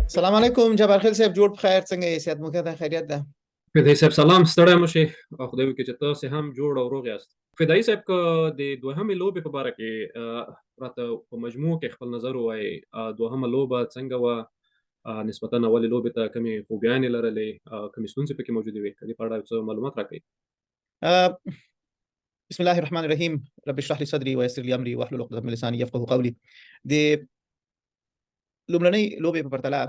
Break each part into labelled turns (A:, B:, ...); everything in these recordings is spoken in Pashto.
A: سلام علیکم جبارخیل صاحب، جوړ په خیر؟ څنګه یې؟ صحت مو ښه ده؟ خیریت ده؟
B: فدایي صاحب سلام، ستړی مه شئ او خدای وکړي چې تاسې هم جوړ او روغ یاست. فدایي صاحب، که د دوهمې لوبې په باره کې راته په مجموع کې خپل نظر ووایئ، دوهمه لوبه څنګه وه، نسبتا اولې لوبې ته کومې خوبیانې لرلې، کومې ستونزې پکې موجودې وې، که دې په اړه یو څه معلومات راکړئ.
A: بسم الله الرحمن الرحیم، رب اشرح لي صدري ويسر لي امري واحلل عقدة من لساني يفقهوا قولي. د لومړنۍ لوبې په پرتله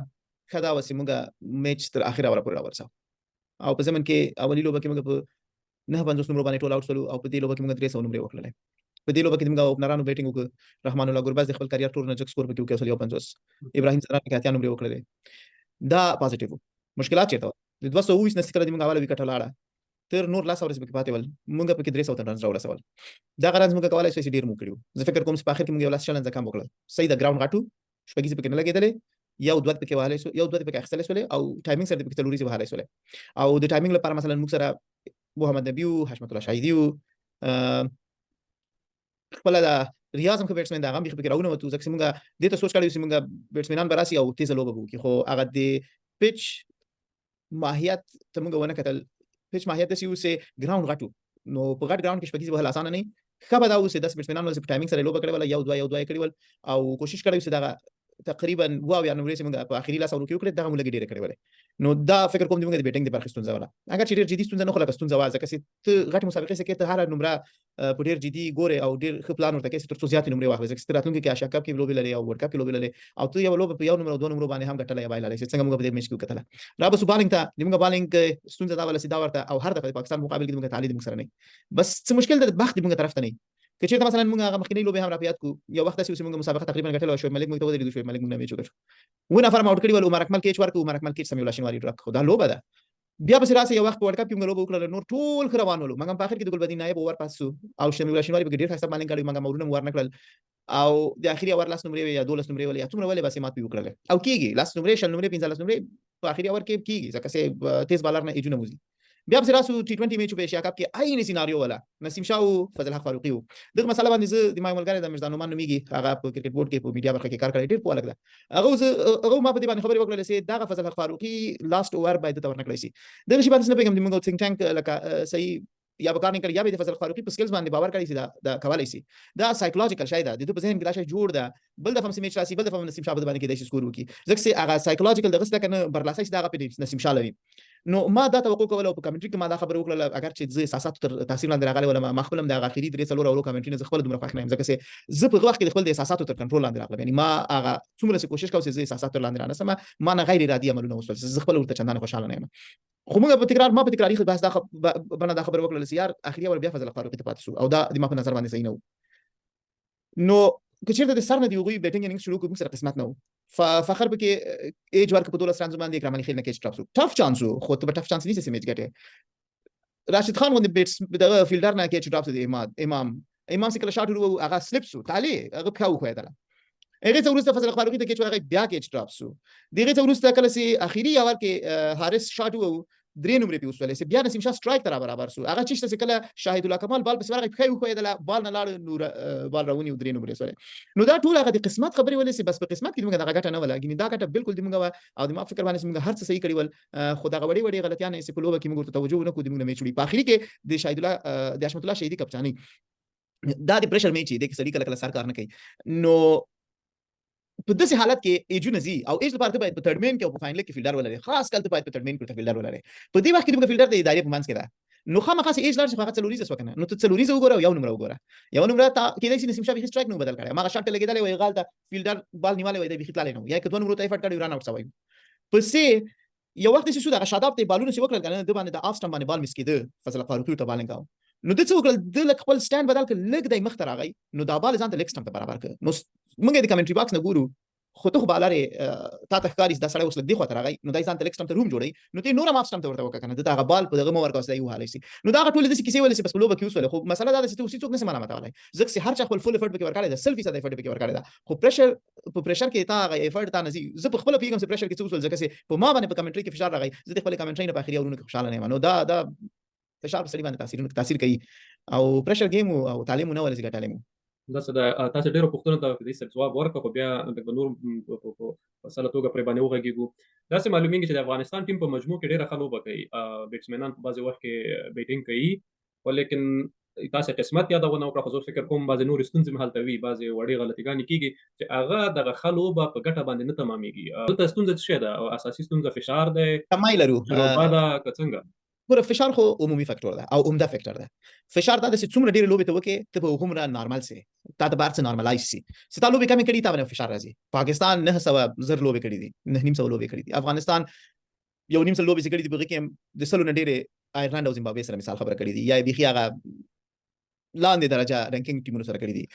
A: ښه دا وه چې موږ میچ تر اخره اوره پورې راورساو، او په ضمن کې اولي لوبه کې موږ په 59 نمرو باندې ټول آوټ شولو، او په دې لوبه کې موږ 300 نمرې وکړلې. په دې لوبه کې موږ اوپنرانو بیټینګ وکړ. رحمان الله ګربز د خپل کریئر ټول نه جګ سکور پکې وکړ، 151. ابراهیم ځدران پکې 80 نمرې وکړلې. دا پازیټیو وو. مشکلات چېرته وو؟ د 220 نه چې کله موږ اوله ویکټه لاړه، تر نور لاس ورځې پکې پاتې ول، موږ پکې 300 رنز راورسول. دغه رنز موږ کولای شو چې ډېر مو کړي وو. زه فکر کوم چې په اخر کې موږ یو لاس 20 رنزه کم وکړل. صحیح ده، ګراوند غټو، شپږیزې پکې نه لګېدلې، یو دوه پکې وهلی سو، یو دوه پکې اخیستلی سولې، او ټایمینګ سره پکې څلوریزې وهلی سولې. او د ټایمینګ لپاره مثلا موږ سره محمد نبي وو، حشمت الله شاهدي وو، خپله د ریاض هم ښه بیټسمن ده، هغه هم بیخي پکې راونوتو، ځکه چې موږ دې ته سوچ کړی و چې موږ بیټسمنان به راسي او تېزه لوبه به وکړي، خو هغه د پیچ ماهیت ته موږ ونه کتل. پیچ ماهیت داسې و چې ګراوند غټ و، نو په غټ ګراوند کې شپږیزې وهل اسانه نه وي. ښه به دا و چې داسې بیټسمنان ول چې په ټایمینګ سره یې لوبه کړې وله، یو دوه یو دوه یې کړي ول، او کوشش کړی و چې دغه تقریبا 70 نمرې چې موږ په اخري لاس اورو کې وکړې، دغه مو لږې ډېرې کړې ولې. نو دا فکر کوم د موږ د بیټینګ د برخې ستونزه وله، اګر چې ډېر جدي ستونزه نه، خو لکه ستونزه وه، ځکه چې ته غټې مسابقې څه کې ته هره نمره په ډېر جدي ګورې او ډېر ښه پلان ورته کوې چې تر څو زیاتې نمرې واخلې، ځکه چې ته راتلونکي کې آسیا کپ کې لوبې لرې او ورلډ کپ کې لوبې لرې، او ته یوه لوبه په یو نمره او دوه نمرو باندې هم ګټلی یا بایللی شې. څنګه موږ په دې میچ کې وکتله. را به سو بالینګ ته، د موږ بالینګ ستونزه دا وله چې دا ورته او هر دفعه د پاکستان مقابل کې د موږ تعالی د موږ سره نه، بس څه مشکل ده، بخت د موږ طرف ته نه. که چېرته مثلا موږ هغه مخکینۍ لوبې هم را په یاد کړو، یو وخت داسې و چې موږ مسابقه تقریبا ګټلې وه، شعیب ملک موږ ته ودرېدو، شعیب ملک موږ نه میچ وګټو، و نفر مو آوټ کړي ول، عمر اکمل کیچ ورکړ، عمر اکمل کیچ سمیع الله شینواري ډراپ کړ. دا لوبه ده. بیا پسې راسه یو وخت په ورلډ کپ کې موږ لوبه وکړله، نور ټول ښه روان ولو، مګم په اخر کې د ګلبدین نایب اوور پاس سو، او سمیع الله شینواري پکې ډېر ښایسته بالینګ کړی، مګم اورونه مو ورنه کړل، او د اخري اوور لاس نمرې وې یا 12 نمرې ولې یا څومره ولې، بس یې مات پې وکړلې. او کېږي لاس نمرې، 20 نمرې، 15 نمرې په اخري اوور کې کېږي، ځکه چې تیز بالر نه ایجونه وځي. بیا پسې راسو ټي 20 میچ په ایشیا کپ کې عین سیناریو ولا، نسیم شاه او فضل حق فاروقي وو. دغه مسله باندې زه د ما یو ملګری د مرزا نعمان نومېږي، هغه په کرکټ بورډ کې په میډیا برخه کې کار کړی، ډېر پوه هلک ده. هغه ما په دې باندې خبرې وکړلې چې دغه فضل حق فاروقي لاست اوور باید ده ته ورنه کړی شي. دغه شي باندې زه نه پوهېږم، د موږ ثینک ټانک لکه صحیح یا به کار نه کړي، یا به د فضل فاروقي په سکلز باندې باور کړی چې دا کولای شي. دا سایکولوژیکل شی ده، د ده په ذهن کې دا شی جوړ ده، بل دفعه هم چې میچ راسي، بل دفعه هم نسیم شاه په ده باندې کېدای شي سکور وکړي، ځکه چې هغه سایکولوژیکل دغه څه ده که نه برلاسی چې دا هغه په نسیم شاه لري. نو ما دا توقع کوله او په کمنټري کې ما دا خبره وکړله، اګر چې زه احساساتو تر تاثیر لاندې راغلی ولم، ما خپل هم د هغه اخري درې څلور اورو کمنټري نه زه خپله دومره خوښ نه یم، ځکه چې زه په هغه وخت کې د خپل د احساساتو تر کنټرول لاندې راغلم، یعنی ما هغه څومره چې کوشش کاوه چې زه احساساتو تر لاندې رانه سم، ما نه غیر ارادي عملونه وشول، زه خپله ورته چندانې خوشحاله نه یم. خو موږ په تکرار، ما په تکراري بحث دا بنه دا خبره وکړله چې یار اخري اور بیا فضل فاروقي ته پاتې شو، او دا د ما په نظر باندې صحیح نه و. نو که چېرته د سر نه د هغوی بیټینګ اننګز شروع کړو، موږ سره قسمت نه و. فخر پکې ایج ورکړ په 12 رنزو باندې، اکرام علي خېل نه کیچ ډراپ شو، ټف چانس و، خو ته به ټف چانس نیسې چې میچ ګټې. راشد خان غوندې بیټس دغه فیلډر نه کیچ ډراپ شو، د امام امام چې کله شاټ وروو هغه سلیپ شو، تالي هغه پښه وښویېدله. هغې څه وروسته فضل فاروقي ته کیچ ورغی، بیا کیچ ډراپ شو. د هغې څه وروسته کله چې اخري اوور کې حارث شاټ ووهو، درې نمرې پې وسولې، چې بیا نسیم شاه سټرایک ته را برابر شو. هغه چې شته چې کله شاهد الله کمال بال پسې ورغی، پښه یې وښویېدله، بال نه لاړ، نور بال راونیو، درې نمرې سولې. نو دا ټول هغه د قسمت خبرې ولې چې بس په قسمت کې موږ دغه ګټه نه وله، ګینې دا ګټه بالکل د موږ وه، او د ما فکر باندې چې موږ هر څه صحیح کړي ول، خو دغه وړې وړې غلطیانې چې په لوبه کې موږ ورته توجه ونه کړو، د موږ نه میچ وړي. په اخري کې د شاهد الله، د حشمت الله شهیدي کپتاني، دا د پریشر میچ دی، کې سړي کله کله سر کار نه کوي. نو په داسې حالت کې ایجونه ځي، او ایج لپاره ته باید په تھرډ مین کې او په فاینل کې فیلډر ولرې، خاص کل ته باید په تھرډ مین کې ورته فیلډر ولرې. په دې وخت کې موږ فیلډر د ادارې په منځ کې ده، نو خامخا چې ایج لاړ شي، خو هغه څلوریزه شوه که نه، نو ته څلوریزه وګوره او یو نمره وګوره. یو نمره تا کېدای شي نسیم شاه بیخي سټرایک نه بدل کړی، هماغه شاټ ته لګېدلی وای، غال ته فیلډر بال نیولی وای، دی بیخي تللی نه و، یا که دوه نمرو ته ایفرټ کړی، رن اوټ شوی. پسې یو وخت چې شو دغه شاداب ته بالونه چې وکړل که نه، ده باندې د آف سټمپ باندې بال مس کېده، فضل فاروقي ورته بالینګ کاوه. نو ده څه وکړل، ده لږ خپل سټینډ بدل کړ، لږ دی مخته راغی، نو دا بال ځان ته لیګ سټمپ ته برابر کړ. نو موږ د کمنټري باکس نه ګورو، خو ته خو بالر یې، تا ته ښکاري چې دا سړی اوس لږ دې خوا ته راغی، نو دی ځان ته لیګ سټمپ ته روم جوړوي، نو ته یې نور هم آف سټمپ ته ورته وکړه که نه، ده ته هغه بال په دغه مه ورکوه چې دی ووهلی شي. نو دا هغه ټولې داسې کیسې ولې چې بس په لوبه کې وسولې. خو مسله دا ده چې ته اوس هېڅوک نه شې ملامتولی، ځکه چې هر چا خپل فول ایفرټ پکې ورکړی ده، 100% ایفرټ پکې ورکړی ده، خو په پریشر کې تا هغه ایفرټ تا نه ځي. زه په خپله پوهېږم چې پریشر کې څه وسول، ځکه چې په ما باندې په کمنټري کې فشار راغی، زه د خپلې کمنټري نه په اخري اورونو کې خوشحاله نه یم. نو دا فشار په سړي باندې تاثیر کوي، او پریشر ګیم او تعلیم نه ولې چې ګټلی مو.
B: دا څه ده، تاسو ډیرو پوښتنو ته فدایي صاحب ځواب ورکړ، خو بیا د نور په سله توګه پرې باندې وغږیږو. داسې معلومیږي چې د افغانستان ټیم په مجموع کې ډیره ښه لوبه کوي، بیټسمنان په بعضې وخت کې بیټینګ کوي، خو لیکن تاسو قسمت یادونه وکړه، خو زه فکر کوم بعضې نورې ستونزې هم هلته وي، بعضې وړې غلطیګانې کیږي چې هغه دغه ښه لوبه په ګټه باندې نه تمامیږي. دلته ستونزه څه شی ده؟ اساسي ستونزه فشار دی،
A: کمای لرو،
B: تجربه ده، که څنګه؟
A: ګوره، فشار خو عمومي فکتور ده او عمده فکتور ده. فشار دا ده چې څومره ډېرې لوبې ته وکې، ته به هومره نارمل سې، تا ته به هر څه نارملایز سي. چې تا لوبې کمې کړي، تا باندې فشار راځي. پاکستان 900 زر لوبې کړې دي، 950 لوبې کړې دي. افغانستان 1.5 لوبې چې کړې دي، په هغې کې هم د 100 نه ډېرې آیرلنډ او زیمبابوې سره مثال خبره کړې دي، یا یې بیخي هغه لاندې درجه رینکینګ ټیمونو سره کړې دي.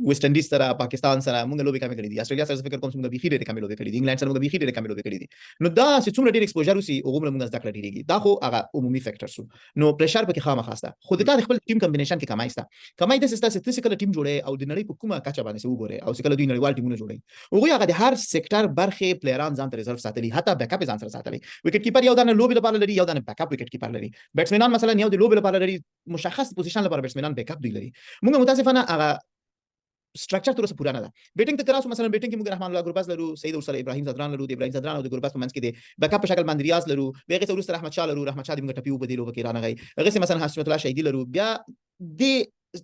A: ویسټ انډیز سره، پاکستان سره موږ لوبې کمې کړې دي. استرالیا سره فکر کوم چې موږ بیخي ډېرې کمې لوبې کړې دي. انګلند سره موږ بیخي ډېرې کمې لوبې کړې دي. نو دا چې څومره ډېر ایکسپوژر وسي، هغومره موږ زده کړه ډېرېږي. دا خو هغه عمومي فکټر سو. نو پریشر پکې خامخا سته، خو د تا د خپل ټیم کمبینیشن کې کمای سته. کمای داسې سته چې ته چې کله ټیم جوړې او د نړۍ په کومه کچه باندې چې وګورې او چې کله دوی نړیوال ټیمونه جوړوي، هغوی هغه د هر سیکټر برخې پلیران ځان ته ریزرو ساتلي، حتی بیک اپ یې ځان سره ساتلی. ویکټ کیپر یو دانه لوبې لپاره لري، یو دانه بیک اپ ویکټ کیپر لري. بیټسمنان مثلا یو د لوبې لپاره لري، مشخص پوزیشن لپاره بیټسمنان بیک اپ دوی لري. موږ متاسفانه هغه سټرکچر تر اوسه پوره نه ده. بیټینګ ته راسو، مثلا بیټینګ کې موږ رحمان الله ګربز لرو، سید ورسره ابراهیم ځدران لرو، د ابراهیم ځدران او د ګربز په منځ کې د بیک اپ په شکل باندې ریاض لرو، بیا هغې څخه وروسته رحمت شاه لرو، رحمت شاه د موږ ټپي و په دې لوبه کې رانغی، هغې څخه مثلا حشمت الله شهیدي لرو. بیا د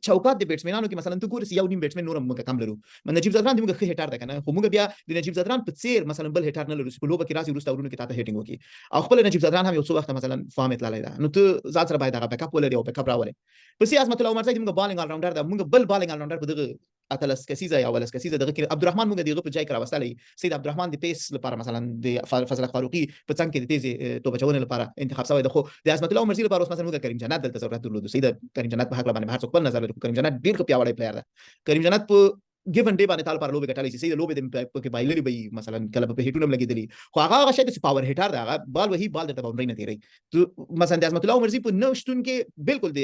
A: چوکات د بیټسمنانو کې مثلا ته ګورې چې یو نیم بیټسمن نور هم موږ کم لرو. نجیب ځدران د موږ ښه هیټر ده که نه، خو موږ بیا د نجیب ځدران په څیر مثلا بل هیټر نه لرو چې په لوبه کې راسي وروسته اورونو کې تاته هیټینګ وکړي، او خپل نجیب ځدران هم یو څو وخته مثلا فارم یې تللی ده، نو ته ځان سره باید هغه بیک اپ ولري او بیک اپ راولې. پسې عظمت الله عمرزی د موږ بالینګ الراونډر ده، موږ بل بالینګ الراونډر په دغه 18 کسیزه یا 18 کسیزه دغه کې عبدالرحمن موږ دغه په ځای کې راوستلی. سید عبدالرحمن د پیس لپاره مثلا د فضل فاروقي په څنګ کې د تیزې توپ اچونې لپاره انتخاب شوی دی، خو د عظمت الله عمرزي لپاره اوس مثلا موږ کریم جنت دلته ضرورت درلود. سید کریم جنت په هکله باندې هر څوک خپل نظر لري، خو کریم جنت ډېر ښه پیاوړی پلیر ده. کریم جنت په ګیون ډے باندې تال پر لوبې ګټلی شي، سید لوبې د پکې بایللې به وي، مثلا کله په هیټونه هم لګېدلي، خو هغه هغه شی دی چې پاور هیټر ده، هغه بال وهي، بال درته باونډرۍ نه تېروي. مثلا د عظمت الله عمرزي په نه شتون کې بالکل د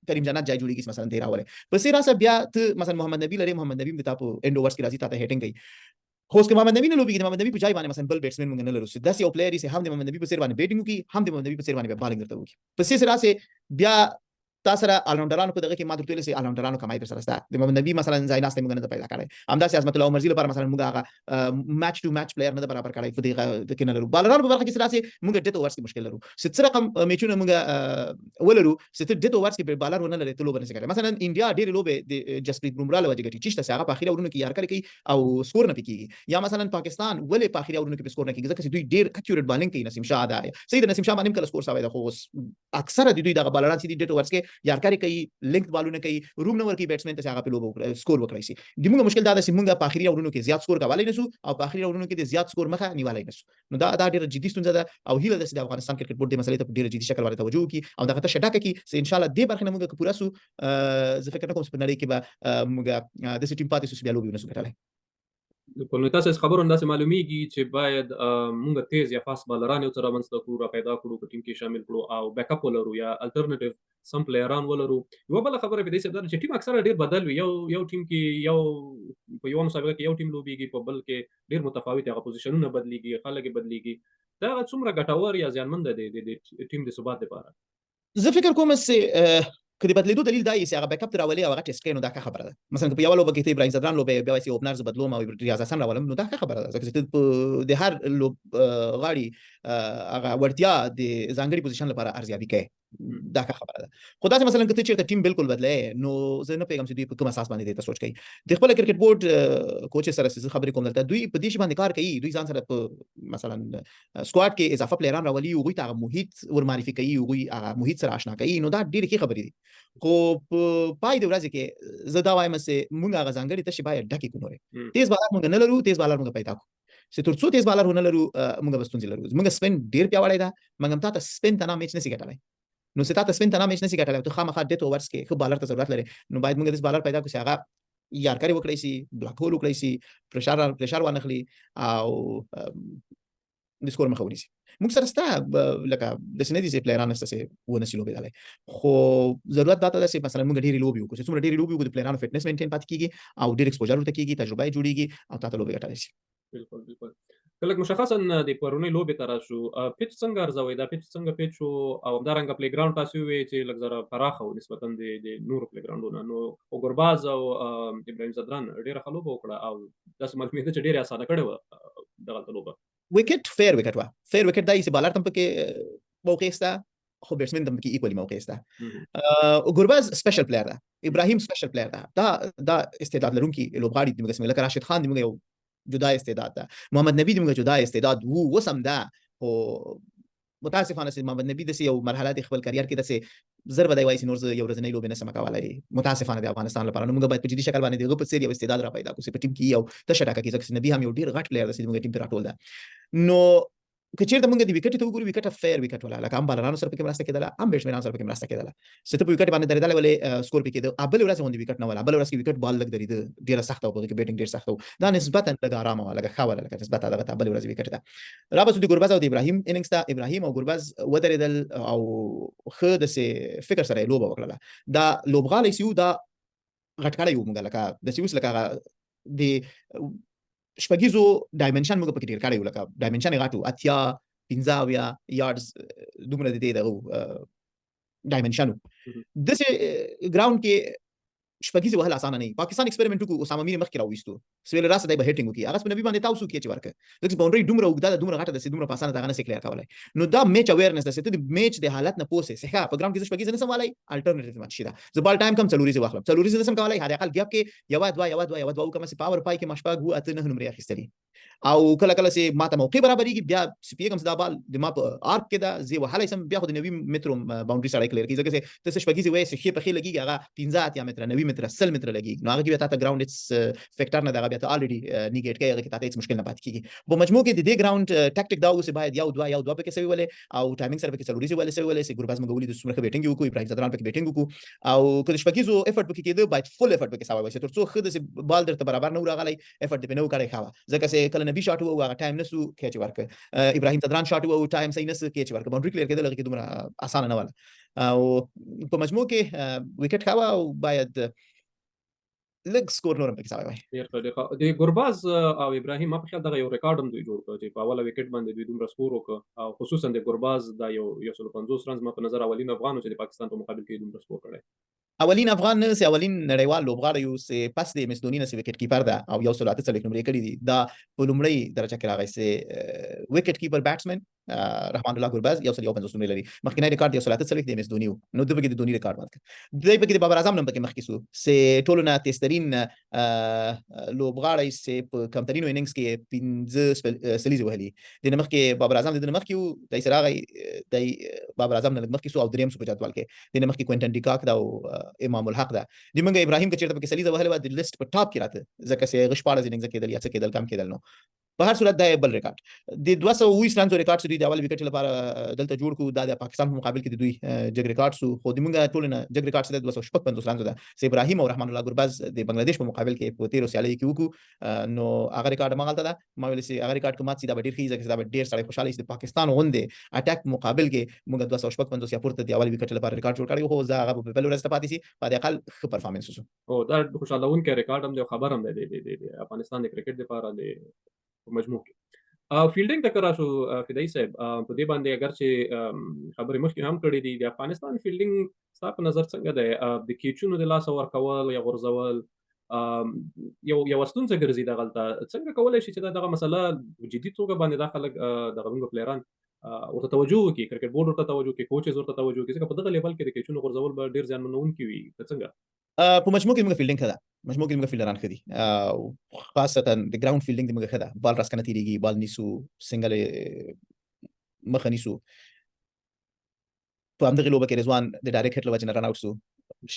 A: کریم جنت جای جوړیږي، مثلا دی راولې. پسې راسه بیا ته مثلا محمد نبی لري، محمد نبی هم د تا په اند اوورز کې راځي، تا ته هیټینګ کوي. خو اوس که محمد نبی نه لوبېږي، د محمد نبی په جای باندې مثلا بل بیټسمن موږ نه لرو، چې داسې یو پلیر یې چې هم د محمد نبی په څېر باندې بیټینګ وکړي، هم د محمد نبی په څېر باندې بیا بالینګ درته وکړي. پسې چې راسې بیا تا سره الراونډرانو په دغه کې ما درته ویل چې الراونډرانو کمای در سره سته. د محمد نبی مثلا ځای ناستی موږ نه ده پیدا کړی، همداسې عظمت الله عمرزي لپاره مثلا موږ هغه میچ ټو میچ پلیر نه ده برابر کړی، په دغه کې نه لرو. بالرانو په برخه کې چې راسې موږ ډیت اوورز کې مشکل لرو، چې څه رقم میچونه موږ ولرو چې ته ډیت اوورز کې بالر ونه لرې ته لوبه نشې ګټلی. مثلا انډیا ډېرې لوبې د جسپریت بومرا له وجې ګټي، چې شته چې هغه په اخري اورونو کې یارکري کوي او سکور نه پې کېږي. یا مثلا پاکستان ولې په اخري اورونو کې پې سکور نه کېږي؟ ځکه چې دوی ډېر اکیوریټ بالینګ کوي. نسیم شاه ده، صحیح ده، نسیم شاه باندې هم کله سکور شوی ده، خو اوس اکثره د دوی دغه بالران چې دي ډیټ اوورز کې یارکري کوي، لینک بالونه کوي، روم نه ورکوي بیټسمن ته چې هغه په لوبه وکړي، سکور وکړای شي. د موږ مشکل دا ده چې موږ په اخري اورونو کې زیات سکور کولای نه شو او په اخري اورونو کې د زیات سکور مخه نیولای نه شو. نو دا ډیره جدي ستونزه ده او هیله ده چې د افغانستان کرکټ بورډ دې مسلې ته په ډیره جدي شکل باندې توجه وکړي او دغه تشه ډکه کړي چې ان شاء الله دې برخې نه موږ که پوره شو، زه فکر نه کوم چې په نړۍ کې به موږ داسې ټیم پاتې شو چې بیا لوبې ونه شو ګټلی.
B: بالکل، نو تاسو خبرو داسې معلومیږي چې باید مونږ تیز یا فاست بالران یو څه رامنځته کړو، را پیدا کړو، په ټیم کې شامل کړو او بیک اپ ولرو یا الټرنیټیو سم پلیران ولرو. یوه بله خبره په دې سبب ده چې ټیم اکثره ډیر بدل وي، یو ټیم کې یو په یو مسابقه کې یو ټیم لوبیږي، په بل کې ډیر متفاوت هغه پوزیشنونه بدلیږي، خلک یې بدلیږي. دا څومره ګټور یا زیانمن دی د ټیم د ثبات لپاره؟
A: زه فکر کوم چې که د بدلېدو دلیل دا یې چې هغه بیک اپ ته راولې او هغه ټیسټ کوي، نو دا ښه خبره ده. مثلا که په یوه لوبه کې ته ابراهیم ځدران لوبوې، بیا وایې چې اوپنر زه بدلوم او ریاض حسن راولم، نو دا ښه خبره ده، ځکه چې ته په د هر لوب غاړي هغه وړتیا د ځانګړي پوزیشن لپاره ارزیابي کوي، دا ښه خبره ده. خو داسې مثلا که ته چېرته ټیم بالکل بدلې، نو زه نه پوهېږم چې دوی په کوم اساس باندې دې ته سوچ کوي. د خپل کرکټ بورډ کوچ سره چې زه خبرې کوم دلته، دوی په دې شي باندې کار کوي، دوی ځان سره په مثلا سکواډ کې اضافه پلیران راولي، هغوی ته هغه محیط ور معرفي کوي، هغوی هغه محیط سره آشنا کوي، نو دا ډېرې ښې خبرې دي. خو په پای د ورځې کې زه دا وایم چې موږ هغه ځانګړې تشې باید ډکې کړو. نورې تیز بالر موږ نه لرو، تیز بالر موږ پیدا کړو، چې تر څو تیز بالر ونه لرو موږ به ستونزې لرو. زموږ سپین ډېر پیاوړی ده، مګر تا ته سپین ته نه میچ نشي ګټلی، نو چې تا ته سپین ته نه میچ نشي ګټلی، ته خامخا ډیت اوورز کې ښه بالر ته ضرورت لرې، نو باید موږ داسې بالر پیدا کړو چې هغه یارکري وکړای شي، بلاک هول وکړای شي، پریشر وانخلي او د سکور مخه ونیسي. موږ سره سته لکه داسې نه دي چې پلیران نشته چې ونه شي لوبېدلی، خو ضرورت دا ته ده چې مثلا موږ ډېرې لوبې وکړو، چې څومره ډېرې لوبې وکړو د پلیرانو فټنس مینټین پاتې کېږي او ډېر ایکسپوژر ورته کېږي، تجربه یې جوړېږي او تا ته لوبې ګټلی شي.
B: بالکل بالکل. که لږ مشخصا د پرونۍ لوبې ته راشو، pitch څنګه ارزوئ؟ دا pitch څنګه pitch و او همدارنګه play ground تاسو وویل چې لږ ذره پراخه و نسبتا د نورو play ګراونډونه، نو خو ګرباز او ابراهیم ځدران ډېره ښه لوبه وکړه او داسې معلومېده چې ډېره اسانه کړې وه دغلته لوبه.
A: وکټ fair wicket وه، fair wicket دا چې بالر ته هم پکې موقع شته خو batsman ته هم پکې equally موقع شته. ګرباز special player ده، ابراهیم special player ده، دا استعداد لرونکي لوبغاړي دي موږ، لکه راشد خان دی موږ یو جدا استعداد ده، محمد نبی دی موږ جدا استعداد وو اوس هم ده، خو متاسفانه چې محمد نبی داسې یو مرحله د خپل career کې داسې زر به دی وایي چې نور زه یو ورځنۍ لوبې نه سم کولی متاسفانه د افغانستان لپاره. نو موږ باید په جدي شکل باندې د هغه په څېر یو استعداد را پیدا کړو چې په ټیم کې یو تشه ډکه کړي، ځکه چې نبی هم یو ډېر غټ player دی چې موږ ټیم ته راټول ده. نو که چېرته موږ د وکټ ته وګورو، wicket fair wicket ولا، لکه هم بالرانو سره پکې مرسته کېدله هم بیټسمنانو سره پکې مرسته کېدله، چې ته په وکټ باندې درېدلی ولې score پکې کېده. بله ورځ غوندې وکټ نه ولا، بله ورځ کې وکټ بال لږ درېده، ډېره سخته وه، په هغې کې batting ډېر سخته و، دا نسبتا لږه ارامه وه، لږه ښه وه، لکه نسبتا دغه ته بلې ورځې وکټ ده. را به شو د ګربز او د ابراهیم innings ته. ابراهیم او ګربز ودرېدل او ښه داسې فکر سره یې لوبه وکړله. دا لوبغالی چې و دا غټ کړی و موږ، لکه داسې اوس لکه هغه د شپږیزو dimension موږ پکې ډېر کړی و، لکه dimension یې غټ و، 80 75 yards دومره د دې دغه dimension و. داسې ground کې شپږیزې وهل اسانه نه وي. پاکستان experiment وکړو، اسامه میر مخکې راوویستو، سویل راسه دی به hitting وکړي، هغه په نبي باندې تاو سو catch ورکړ، ځکه چې boundary دومره اوږده ده، دومره غټه ده چې دومره په اسانه دغه نه سي clear کولی. نو دا match awareness ده چې ته د match د حالت نه پوه سې، چې ښه په ground کې زه شپږیزې نه سم وهلی، alternative ماته شي ده، زه بال time کم څلوریزې واخلم، څلوریزې نه سم کولی، حد اقل gap کې یوه دوه یوه دوه یوه دوه وکړم چې power پای کې ما شپږ اووه اته نهه نمرې اخیستلې. او کله کله چې ماته موقع برابرېږي بیا چې پوهېږم چې دا بال د ما په arc کې ده، زه یې وهلی سم، بیا خو د 90 مترو boundary سړی clear کوي، ځکه چې ته څه شپږیزې وایې چې ښې پښې لګېږي، هغه 85 متره 90 متره 100 متره لګېږي، نو هغه کې بیا تا ته ground هېڅ factor نه ده، هغه بیا ته already negate کوي، هغه کې تا ته هېڅ مشکل نه پاتې کېږي. په مجموع کې د دې ground tactic دا و چې باید یو دوه یو دوه پکې سوي ولې او timing سره پکې څلوریزې ولې سوي ولې چې ګربز موږ ولیدو څومره ښه batting یې وکړو، ابراهیم ځدران پکې batting وکړو، او که د شپږیزو effort پکې کېده باید full effort پکې سوی وای چې تر څو ښه داسې بال درته برابر نه و راغلی effort دې پې نه و کړی ښه وه، ځکه چې کله نبی shot وو هغه time نه سو catch ورکړ، ابراهیم ځدران shot وو time صحیح نه سو catch ورکړ، boundary clear کېدل هغه کې دومره اسانه نه وله. او په مجموع کې وکټ ښه وه او باید لږ score نور هم پکې سوی وای.
B: ډېر ښه، ډېر ښه. د ګرباز او ابراهیم ما په خیال دغه یو ریکارډ هم دوی جوړ کړ چې په اوله وکټ باندې دوی دومره score وکړ، او خصوصا د ګرباز دا یو 150 runs ما په نظر اولین افغان و چې د پاکستان په مقابل کې دومره score کړی.
A: اولین افغان نه چې اولین نړیوال لوبغاړی یو چې پس د MS دوني نه چې wicket keeper ده او 148 نمرې کړې دي، دا په لومړۍ درجه کې راغی چې wicket keeper batsman رحمان الله ګربز 151 نمرې لري. مخکنی ریکارډ 148 د MS دوني و، نو ده پکې د دوني ریکارډ مات کړ. دی پکې د بابر اعظم نوم پکې مخکې سو چې ټولو نه تیزترین لوبغاړی چې په کمترینو innings کې 5 سلیزې وهلي. د نه مخکې بابر اعظم د ده نه مخکې و، دی سره راغی، دی بابر اعظم نه لږ مخکې سو او دریم سو په جدول کې. د نه مخکې کوینټن ډیکاک ده او امام الحق ده. د موږ ابراهیم که چېرته پکې سلیزه وهلې وه د list په top کې راته، ځکه چې هغه 16 innings کېدل یا څه کېدل کم کېدل. نو په هر صورت دا بل ریکارډ د 220 رنزو ریکارډ چې دوی د اول وکټ لپاره دلته جوړ کړو، دا د پاکستان په مقابل کې د دوی جګ ریکارډ سو. خو د موږ ټولو نه جګ ریکارډ چې د 256 رنزو ده چې ابراهیم او رحمان الله ګربز د بنگلاديش په مقابل کې په تیرو سیالیو کې وکړو، نو هغه ریکارډ مغلطه ده. ما ویل چې هغه ریکارډ کومات چې دا به ډیر ښه وي، ځکه چې دا به ډیر سړی خوشاله شي. د پاکستان غوندې attack مقابل کې موږ 256 یا پورته د اول وکټ لپاره ریکارډ جوړ کړی، خو زه هغه به بل ورځ ته پاتې شي، په دې اقل ښه performance وسو.
B: او دا خوشالونکی ریکارډ هم دی او خبر هم دی د افغانستان د کرکټ لپاره د په مجموع کې. fielding ته که راشو فدایي صاحب، په دې باندې اګر چې خبرې مخکې هم کړې دي، د افغانستان fielding ستا په نظر څنګه دی؟ د کیچونو د لاسه ورکول یا غورځول یوه ستونزه ګرځي دغلته، څنګه کولی شي چې دا دغه مسله جدي توګه باندې دا خلک دغه موږ پلیران ورته توجه وکړي، کرکټ بورډ ورته توجه وکړي، coaches ورته توجه وکړي، ځکه په دغه level کې د کیچونو غورځول به ډېر زیانمنونکي وي، که څنګه؟
A: په مجموع کې موږ fielding ښه ده، مجموع کې موږ فیلډران ښه دي، خاصتا د ground fielding د موږ ښه ده، بال راسکنه تېرېږي، بال نیسو، single مخه نیسو. په همدغې لوبه کې رضوان د direct hit له وجې نه run out سو،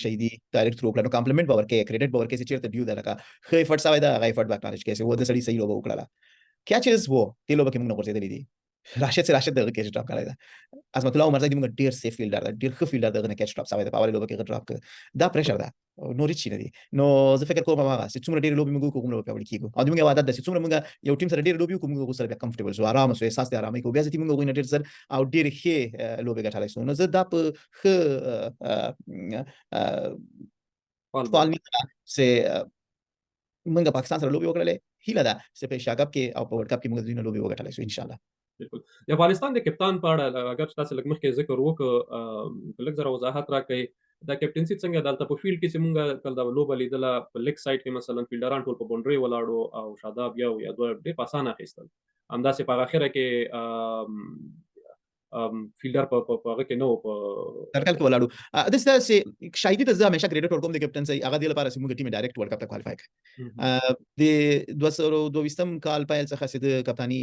A: شهیدي direct throw وکړه، نو compliment به ورکوې، credit به ورکوې چې چېرته due ده، لکه ښه effort سوی ده، هغه effort به acknowledge کوې چې و د سړي صحیح لوبه وکړله. catches وو دې لوبه کې موږ نه غورځېدلي دي. راشد چې راشد دغه catch drop کړی ده. عظمت الله عمرزی د موږ ډېر safe fielder ده، ډېر ښه fielder دغه نه catch drop سوی ده، په اولې لوبه کې هغه drop کړ. دا pressure ده، نور هېڅ شي نه دي. نو زه فکر کوم هغه چې څومره ډېرې لوبې موږ وکړو هغومره به پیاوړي کېږو. او د موږ یو عادت ده چې څومره موږ یو ټیم سره ډېرې لوبې وکړو موږ هغو سره بیا comfortable شو، آرام شو، احساس د آرامۍ کوو، بیا ځکه موږ هغوی نه ډېر زر او ډېرې ښې لوبې ګټلی شو. نو زه دا په ښه فال نیسم چې موږ پاکستان سره لوبې وکړلې، هیله ده چې په ایشیا کپ کې او په ورلډ کپ کې موږ دوی نه لوبې وګټلای شو ان شاء الله.
B: بالکل. د افغانستان د کپتان په اړه اگر چې تاسو لږ مخکې ذکر وکړ، لږ زره وضاحت راکړئ، دا کپټنسي څنګه دلته په فیلډ کې چې مونږ کله دا لوبه لیدله په لیګ سایډ کې مثلا فیلډران ټول په باونډري ولاړو او شاداب یو یا دوه ډېر په اسانه اخیستل، همداسې په هغه اخره کې فیلډر په هغه کې نه و، په
A: سرکل کې ولاړو. داسې شاهدي ته زه همیشه کریډټ ورکوم د کپټنسي، هغه دې لپاره چې موږ ټیم ډایرکټ ورلډ کپ ته کوالیفای کړ. د 2022 کال پیل څخه چې د کپتاني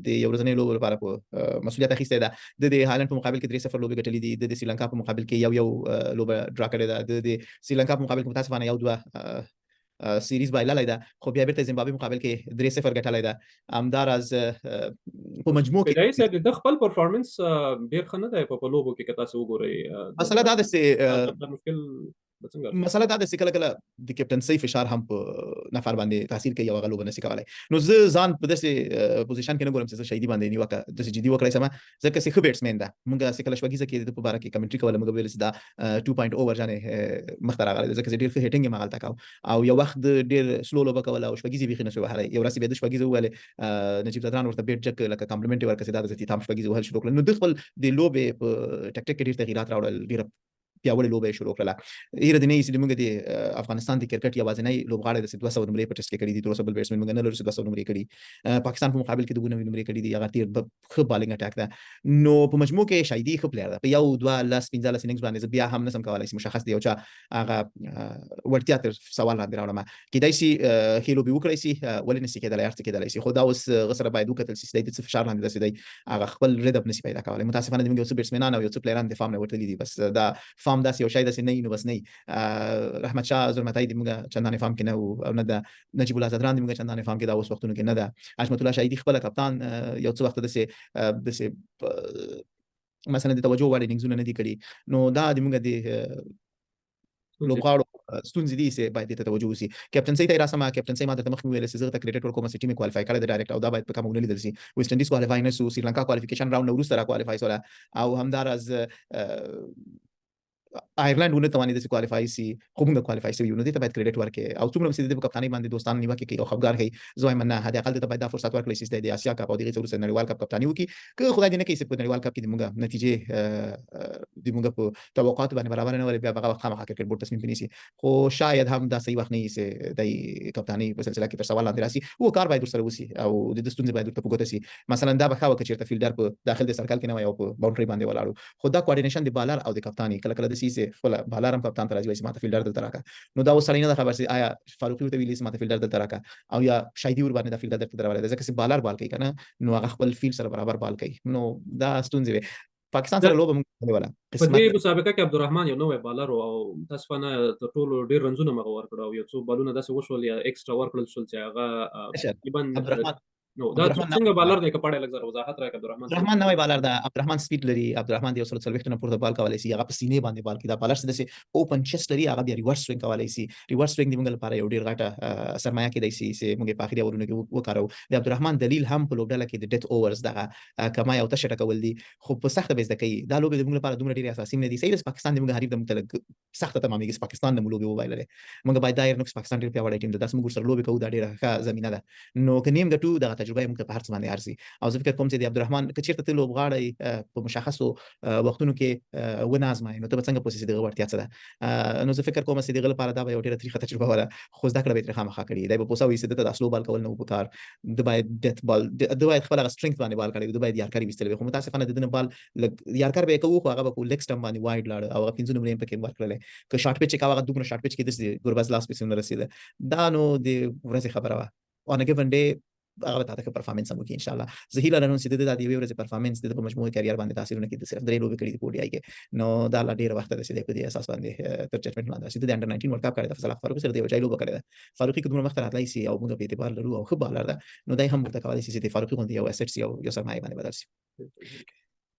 A: د یو ورځنۍ لوبو لپاره په مسؤلیت اخیستی ده، د هالنډ په مقابل کې 3-0 لوبې ګټلې دي، د سریلانکا په مقابل کې یو یو لوبه ډرا کړې ده، د سریلانکا په مقابل کې متاسفانه 1-2 سیریز بایللی ده، خو بیا بیرته زیمبابوې مقابل کې 3-0 ګټلی ده. همداراز په مجموع کې
B: فدایي صاحب د خپل پرفارمنس ډېر ښه نه دی په لوبو کې که تاسو وګورئ.
A: مسله دا ده چې
B: دا مشکل به څنګه؟
A: مسله دا ده چې کله کله د کپټنسۍ فشار هم په نفر باندې تاثیر کوي او هغه لوبه نشي کولی. نو زه ځان په داسې پوزیشن کې نه ګورم چې زه شهیدي باندې نیوکه داسې جدي وکړای شم، ځکه چې ښه بیټسمن ده. موږ چې کله شپږیزه کې د په باره کې کمنټري کوله، موږ ویل چې دا 2.0 ورژن مخته راغلی دی، ځکه چې ډېر ښه هیټینګ یې مغلطه کاوه او یو وخت ډېر سلو لوبه کوله او شپږیزې بیخي نه شوې وهلی. یو ورځ بیا د شپږیزې وویلې، نجیب ځدران ورته بیټ جک لکه کمپلیمنټ یې ورکړ چې دا د تام شپږیزې وهل شروع کړل. نو د خپل د لوبې په ټکټیک کې ډېر تغیرات راوړل، ډېره پیاوړې لوبه یې شروع کړله. هېره دې نه وي چې موږ د افغانستان د کرکټ یوازینی لوبغاړی دی چې 200 نمرې په ټیسټ کې کړي دي، تر اوسه بل بیټسمن موږ نه لرو چې 200 نمرې کړي. پاکستان په مقابل کې 92 نمرې کړي دي، هغه تېر ښه بالینګ اټاک ده. نو په مجموع کې شاهدي ښه پلیر ده. په 1 2 10 15 اننګز باندې زه بیا هم نشم کولای چې مشخص دی یو چا هغه وړتیا تر سوال لاندې راوړم. کېدای شي ښې لوبې وکړای شي، ولې نشي کېدلی، هر څه کېدلی شي، خو دا اوس هغه سره باید وکتل شي چې دی د څه فشار لاندې ده، چې دی هغه خپل ردم نشي پیدا کولی. متاسفانه زموږ یو څه بیټسمنان او یو څه پلیران د فارم نه وتلي دي، بس دا فارم داسې یو شی داسې نه وي، نو بس نه وي. رحمت شاه زرمتای د موږ چندانې فارم کې نه و، او نه ده نجیب الله ځدران د موږ چندانې فارم کې دا اوس وختونو کې نه ده. حشمت الله شاهدي خپله کپتان یو څه وخت داسې مثلا د توجه وړ اننګزونه نه دي کړي. نو دا د موږ د لوبغاړو ستونزې دي چې باید دې ته توجه وشي. کپټنسۍ ته یې راسم، کپټنسۍ ما درته مخکې وویل چې زه ته کریډټ ورکوم چې ټیم یې کوالیفای کړی دی ډایرکټ، او دا باید په کمه ونه لیدل شي. ویسټ انډیز کوالیفای نه شو، سریلانکا کوالیفیکیشن راوند نه وروسته را کوالیفای شوله، او همداراز آیرلند ونه توانېده چې کوالیفای شي، خو موږ کوالیفای شوي یو. نو دې ته باید کریډټ ورکړي. او څومره چې د دې په کپتانۍ باندې دوستان نیوکې کوي او خفګان ښيي، زه وایم نه، حد اقل دې ته باید دا فرصت ورکړل شي چې د اسیا کپ او د هغې څخه وروسته نړیوال کپ کپتاني وکړي. که خدای دې نه کوي چې په نړیوال کپ کې د موږ نتیجې د موږ په توقعاتو باندې برابر نه ولې، بیا به هغه وخت خامخا کرکټ بورډ تصمیم پرې نیسي. خو شاید هم دا صحیح وخت نه وي چې د کپتانۍ په سلسله کې تر سوال لاندې راسي. هو کار باید ورسره وشي او د ده ستونزې باید ورته په ګوته شي. مثلا دا به ښه وه که چېرته فیلډر په داخل د سرکل کې نه وای او په باونډري باندې ولاړو، خو دا کوارډینیشن د بالر او د کپتان یې کله کله داسې چې خپله بالر هم کپتان ته راځي وایي چې ماته فیلډر دلته راکړه. نو دا اوس سړی نه ده خبر چې آیا فاروقي ورته ویلي چې ماته فیلډر دلته راکړه او یا شاهدي ور باندې دا فیلډر درته درولی دی، ځکه چې بالر بال کوي که نه، نو هغه خپل فیلډ سره برابر بال کوي. نو دا ستونزې وې. پاکستان سره لوبه موږ ونیوله.
B: په دې مسابقه کې عبدالرحمن یو نوی بالر و او متاسفانه تر ټولو ډېر رنزونه مغه ورکړ او یو څو بالونه داسې وشول یا اکسټرا ورکړل شول چې هغه تقریباً
A: عبدالرحمن
B: نو دا څنګه بالر دی که په اړه لږ زره وضاحت راکړه. عبدالرحمن
A: عبدالرحمن نوی بالر ده. عبدالرحمن سپیډ لري، عبدالرحمن د 140 نه پورته بال کولی شي، هغه په سینې باندې بال کوي. دا بالر چې داسې اوپن چست لري، هغه بیا ریورس سوینګ کولی شي. ریورس سوینګ د موږ لپاره یو ډېر غټه سرمایه کېدای شي چې موږ یې په اخري اورونو کې وکاروو. د عبدالرحمن دلیل هم په لوبډله کې د ډیت اوورز دغه کمای او تشه ټکول دي، خو په سخته به زده کوي. دا لوبې د موږ لپاره دومره ډېرې اساسي نه دي. صحیح ده چې پاکستان د موږ حریف د موږ ته لږ سخته تمامېږي چې پاکستان نه مو لوبې وبایللې. موږ باید دا هېر نه کړو چې پاکستان ډېر پیاوړی ټیم دی، داسې موږ ورسره لوبې کوو، دا ډېره ښه زمینه ده. نو که نیم ګټو دغه تجربه یې موږ ته په هر څه باندې ارزي. او زه فکر کوم چې د عبدالرحمن که چېرته ته لوبغاړی په مشخصو وختونو کې ونه ازمایې، نو ته به څنګه پوه شې چې د هغه وړتیا څه ده. نو زه فکر کوم چې د هغه لپاره دا به یو ډېره تریخه تجربه وه، خو زده کړه به یې ترې خامخا کړي. دی به پوسه وي چې ده ته د سلو بال کول نه و پکار، ده باید ډیت بال، ده باید خپل هغه سټرینګ باندې بال کړی، ده باید یارکري ویستلی وي. خو متاسفانه د ده نه بال لږ یارکر به یې کوو، خو هغه به په لیګ سټم باندې وایډ لاړ او هغه 5 نمرې یې پکې ورکړلې. که شارټ پیچ یې کاوه، هغه دومره شارټ پیچ کې داسې ګربز لاس پسې ونه رسېده. دا نو د ورځې خبره وه. On a given day هغه به تاته ښه پرفارمنس هم وکړي ان شاء الله. زه هیله لرم چې د ده دا د یوې ورځې پرفارمنس د ده په مجموعي کریئر باندې تاثیر ونه کړي. ده صرف 3 لوبې کړې دي په ODI کې، نو دا لا ډېره وخته ده چې دی په دې اساس باندې تر ججمنټ لاندې راشي. ده د انډر 19 ورلډ کپ کړی ده، فضل حق فاروقي سره د یو ځای لوبه کړې ده. فاروقي که دومره مخته راتلای شي او موږ په اعتبار لرو او ښه بالر ده، نو دی هم ورته کولی شي چې د فاروقي غوندې یو اسټ شي او یو سرمایه باندې بدل شي.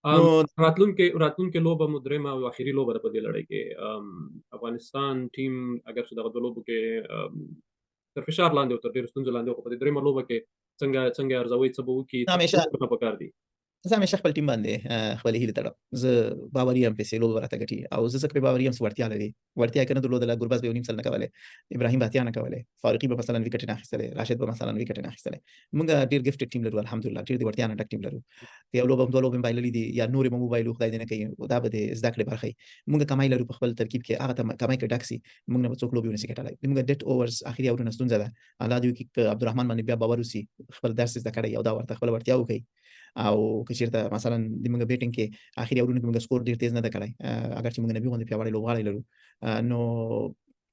A: نو
B: راتلونکې لوبه مو درېیمه او اخري لوبه ده په دې لړۍ کې. افغانستان ټیم اګر چې دغه دوه لوبو کې تر فشار لاندې او تر ډېرو ستونزو لاندې، خو په دې درېیمه لوبه کې څنګه ارزوي، څه به وکړي،
A: همیشه
B: څه پکار دي؟
A: زه همیشه خپل ټیم باندې خپلې هیلې تړم. زه باوري یم چې لوبه به راته ګټي، او زه ځکه پرې باوري یم چې وړتیا لري. وړتیا یې که نه درلودله، ګربز به یو نیم سل نه کولی، ابراهیم به اتیا نه کولی، فاروقي به مثلا ویکټې نه اخیستلې، راشد به مثلا ویکټې نه اخیستلې. موږ ډېر ګفټډ ټیم لرو، الحمدلله ډېر د وړتیا نه ډک ټیم لرو. که یو لوبه هم دوه لوبې هم بایللې دي یا نورې به مو وبایلو، خدای دې نه کوي، دا به د زده کړې برخه وي. موږ کمای لرو په خپل ترکیب کې، هغه ته کمای که ډک سي، موږ نه به څوک لوبې ونشي ګټلی. موږ ډیټ اوورز اخري اورونه ستونزه ده. الله دې وکړي که عبدالرحمن باندې بیا باور وسي، خپل درس زده کړی او دا ورته خپله وړتیا وښيي. او که چیرته مثلا د موږ بیټینګ کې اخري اورونو کې موږ سکور ډیر تیز نه ده کړی، اگر چې موږ نبي غوندې پیاوړی لوبغاړی لرو، نو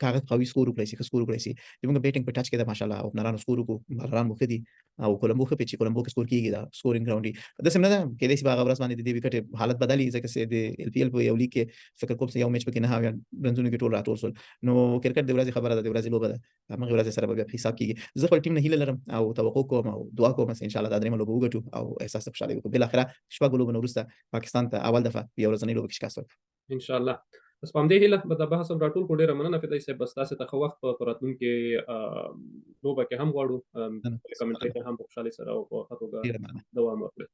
A: که هغه قوي سکور وکړای شي، ښه سکور وکړای شي. د موږ بیټینګ په ټچ کې ده ماشاءالله، اوپنرانو سکور وکړو، بالران مو ښه دي، او کولمبو ښه پیچ، کولمبو کې سکور کیږي، دا سکورینګ ګراوند دی. داسې هم نه ده، کېدای شي په هغه ورځ باندې د دې ویکټې حالت بدل وي، ځکه چې د ال پي ال په یو لیګ کې فکر کوم چې یو میچ پکې نه اویا رنزونو کې ټول راټول شول. نو کرکټ د ورځې خبره ده، د ورځې لوبه ده، همغې ورځې سره به بیا حساب کیږي. زه خپل ټیم نه هیله لرم او توقع کوم او دعا کوم چې ان شاء الله دا درېیمه لوبه وګټو او احساس د خوشحالۍ وکړو. بالاخره شپږو لوبو نه وروسته پاکستان ته اول دفعه په یو ورځنۍ لوبه کې شکست ورکړ.
B: ان شاء الله. بس په همدې هیله به دا بحث هم راټول کړو. ډېره مننه فدایي صاحب، بس تاسې ته ښه وخت په راتلونکې لوبه کې هم غواړو، خپلې کمنټرۍ ته هم په خوشحالۍ سره او په ښه توګه دوام ورکړئ.